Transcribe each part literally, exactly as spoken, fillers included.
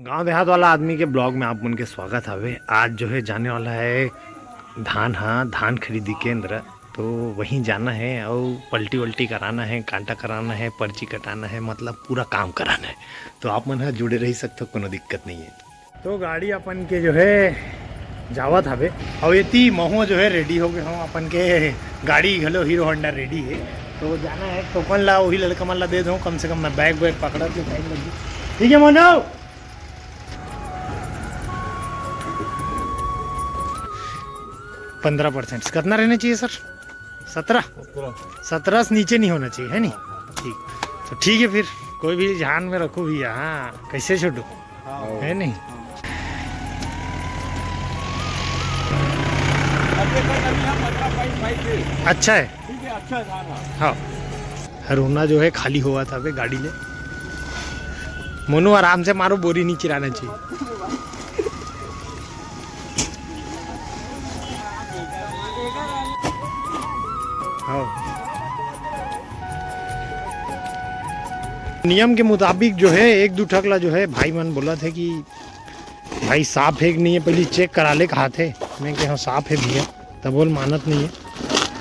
गांव देहात वाला आदमी के ब्लॉग में आप मन के स्वागत हवे। आज जो है जाने वाला है धान, हाँ, धान खरीदी केंद्र, तो वहीं जाना है और पलटी वल्टी कराना है, कांटा कराना है, पर्ची कटाना है, मतलब पूरा काम कराना है। तो आप मन ह जुड़े रह सकते हो, कोनो दिक्कत नहीं है। तो गाड़ी अपन के जो है जावत हवे। और एती महूं जो है रेडी हो गए हूँ, अपन के गाड़ी घलो हीरो होंडा रेडी है। तो जाना है टोकन ला वही लड़का मन ला दे दो, कम से कम मैं बैग वैग पकड़ा के टाइम लगी। ठीक है मोनो, पंद्रह परसेंट कितना रहना चाहिए सर? सत्रह। सत्रह से नीचे नहीं होना चाहिए, है नहीं? ठीक, तो ठीक है फिर, कोई भी ध्यान में रखो भैया। हाँ, कैसे छोटू? है नहीं? अच्छा है। हाँ, हरहुना जो है खाली होवत हवे गाड़ी ले। मोनू आराम से मारो, बोरी नहीं चिराना चाहिए। हाँ। नियम के मुताबिक जो है एक दू ठक ला जो है भाई मन बोलत हे कि भाई साफ हे कि नहीं है, पहली चेक करा ले कहाथे। मैं कहे हाँ साफ हे भैया, तब बोल मानत नहीं है।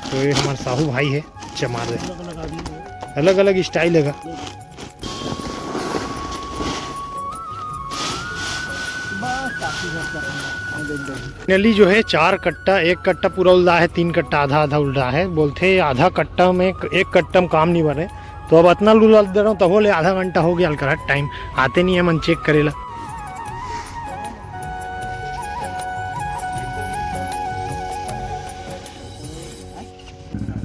तो ये हमार साहू भाई है, चमार है, अलग अलग स्टाइल है। नली जो है चार कट्टा, एक कट्टा पूरा उल्दा है, तीन कट्टा आधा आधा उल्दा है। बोलते आधा कट्टा में एक कट्टा में काम नहीं बने। तो अब अतना लूला दे रहा हूँ, तब ले आधा घंटा हो गया, अलकरहा टाइम आते नहीं है मन चेक करेला।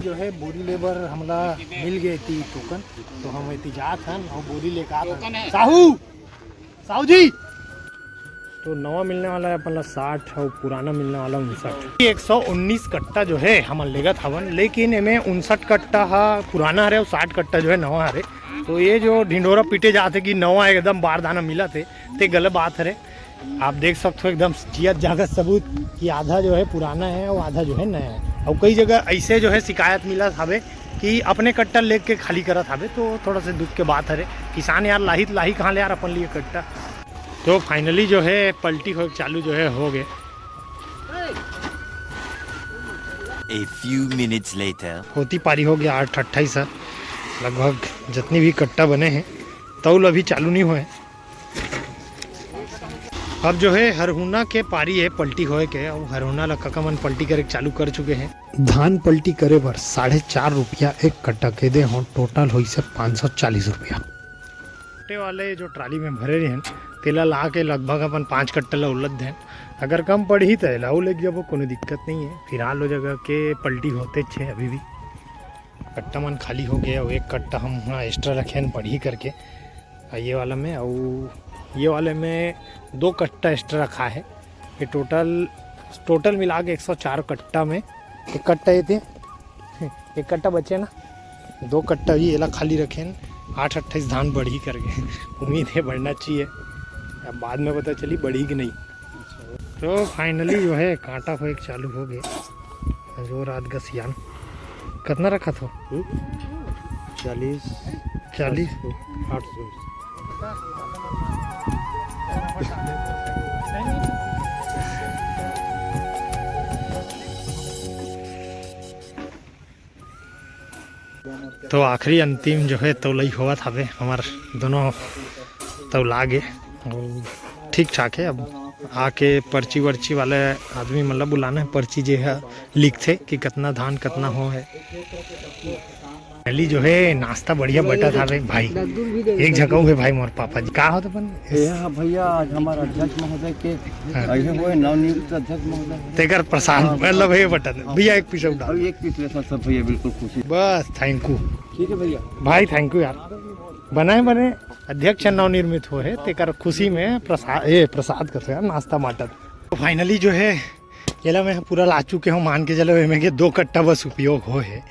जो है बोरी लेबर हमला मिल गए थी टोकन, तो हम एती जात हन और बोरी लेके आत हन। साहू, साहू जी, तो नवा मिलने वाला है अपन ला साठ और पुराना मिलने वाला उनसठ। एक सौ उन्नीस कट्टा जो है हमन लेगत हवन, लेकिन एमे उनसठ कट्टा हा पुराना हरे और साठ कट्टा जो है नवा हरे। तो ये जो ढिंढोरा पीटे जाते कि नवा एकदम बारदाना मिलत हे, ते गलत बात हरे। आप देख सकते हो एकदम जियत जागत सबूत कि आधा जो है पुराना है और आधा जो है नया है। और कई जगह ऐसे जो है शिकायत मिलत हवे कि अपने कट्टा लेके खाली करत हवे, तो थोड़ा से दुख के बात हरे। किसान यार लाही त लाही कहाँ ले यार अपन लिए कट्टा। तो फाइनली जो है पलटी हो चालू जो है हो गए। A few minutes later. होती पारी हो गया आठ अट्ठाईस है, लगभग जितनी भी कट्टा बने हैं तौल अभी चालू नहीं हुए। अब जो है हरहुना के पारी है पलटी होए के, अब हरहुना ला कका मन पलटी करे के चालू कर चुके हैं। धान पलटी करे बर साढ़े चार रुपया एक कट्टा के दे हो, टोटल होइसे पाँच सौ चालीस रुपया। छोटे वाले जो ट्राली में भरे रहे हैं, तेला ला के लगभग अपन पाँच कट्टा ला उलद दें। अगर कम पड़ही त एला अउ लेके जाबो, कोनो दिक्कत नहीं है। फिलहाल वो जगह के पलटी होते छे अभी भी। कट्टा मन खाली हो गए, और एक कट्टा हम वहाँ एक्स्ट्रा रखे हैं पड़ही करके। आ, ये वाला में, और ये वाले में दो कट्टा एक्स्ट्रा रखा है। ये टोटल, टोटल मिला के एक सौ चार कट्टा में एक कट्टा ये थे, एक कट्टा बचे ना, दो कट्टा ही एला खाली रखे हैं। आठ अट्ठाईस धान बढ़ी करके उम्मीद है बढ़ना चाहिए, अब बाद में पता चली बढ़ी कि नहीं। तो फाइनली जो है कांटा होए के चालू हो गए। जोर आद का सियान। कितना रखा था? चालीस। चालीस। आठ सौ। तो आखिरी अंतिम जो है तौलई होवत हवे, हमार दोनों तौला गे, और ठीक ठाक है। अब आके पर्ची वर्ची वाले आदमी मतलब बुलाना है, पर्ची जे है लिखथे कि कितना धान कितना हो है। पहली जो है नाश्ता बढ़िया बटा था रे भाई, एक झकाऊ है भाई मोर पापा जी। का होत अपन? ये भैया आज हमारा अध्यक्ष महोदय के हाँ। आए हुए नवनियुक्त अध्यक्ष महोदय। तेकर प्रसाद हाँ। मतलब हे बटन भैया एक पीस और डाल। एक पीस ले सर, सब भैया बिल्कुल खुशी। बस थैंक यू। ठीक है भैया। भाई थैंक यू यार, बनाए बने अध्यक्ष नवनिर्मित हो है, तेकर खुशी में प्रसाद, ए प्रसाद कर यार, नाश्ता बांटत। तो फाइनली जो है एला मैं पूरा ला चुके हूँ, मान के चलो एमे के दो कट्टा बस उपयोग हो है।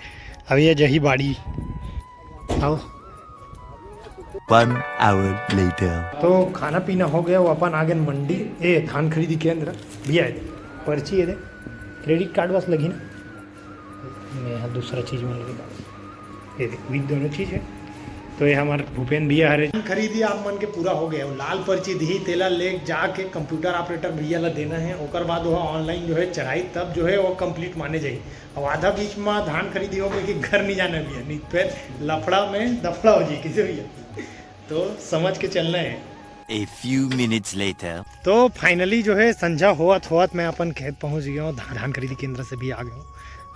अब ये जही बाड़ी आओ। One hour later. तो खाना पीना हो गया, वो अपन आ गए मंडी, ए धान खरीदी केंद्र। भैया ये दे, पर्ची ये दे, क्रेडिट कार्ड बस लगी ना, मैं यहाँ दूसरा चीज में लगी। ये देख विद दोनों चीज है। तो ये हमर भूपेन भैया हरे। खरीदी आप मन के पूरा हो गया, लाल पर्ची दिही, तेला ले जाके कंप्यूटर ऑपरेटर भैया ला देना है, ओकर बाद वो ऑनलाइन जो है चढ़ाई, तब जो है वो कंप्लीट माने जाही। अब आधा बीच में धान खरीदी हो गई कि घर नहीं जाना भैया, नहीं फिर लफड़ा में दफड़ा हो जाए किसी भैया। तो समझ के चलना है। A few minutes later. तो फाइनली जो है संझा होवत होवत मैं अपन खेत पहुंच गया हूँ, धान खरीदी केंद्र से भी आ गया हूँ।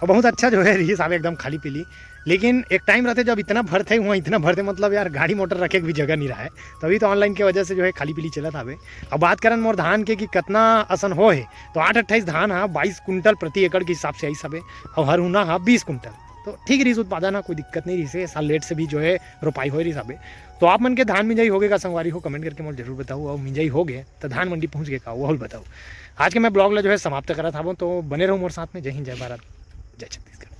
और बहुत अच्छा जो है रही साहब, एकदम खाली पीली। लेकिन एक टाइम रहते जब इतना भरते हुआ, इतना भरते मतलब यार गाड़ी मोटर रखे के भी जगह नहीं रहा है, तभी तो ऑनलाइन के वजह से जो है खाली पीली चलत हवे। अब बात करन मोर धान के कि कितना असन हो है, तो आठ अट्ठाईस धान हा बाईस कुंटल प्रति एकड़ के हिसाब से आई सबे, और हर हुना हा बीस कुंटल। तो ठीक रही उत्पादन हा, कोई दिक्कत नहीं रही से, साल लेट से भी जो है रोपाई हो रही सबे। तो आप मन के धान मिंजाई हो गए का संगवारी हो, कमेंट करके मोर जरूर बताओ। और मिंजाई हो गए तो धान मंडी पहुंच गए का, वो बताओ। आज के मैं ब्लॉग ला जो है समाप्त करत हवं, तो बने रहो मोर साथ में। जय हिंद, जय भारत, जय छत्तीसगढ़।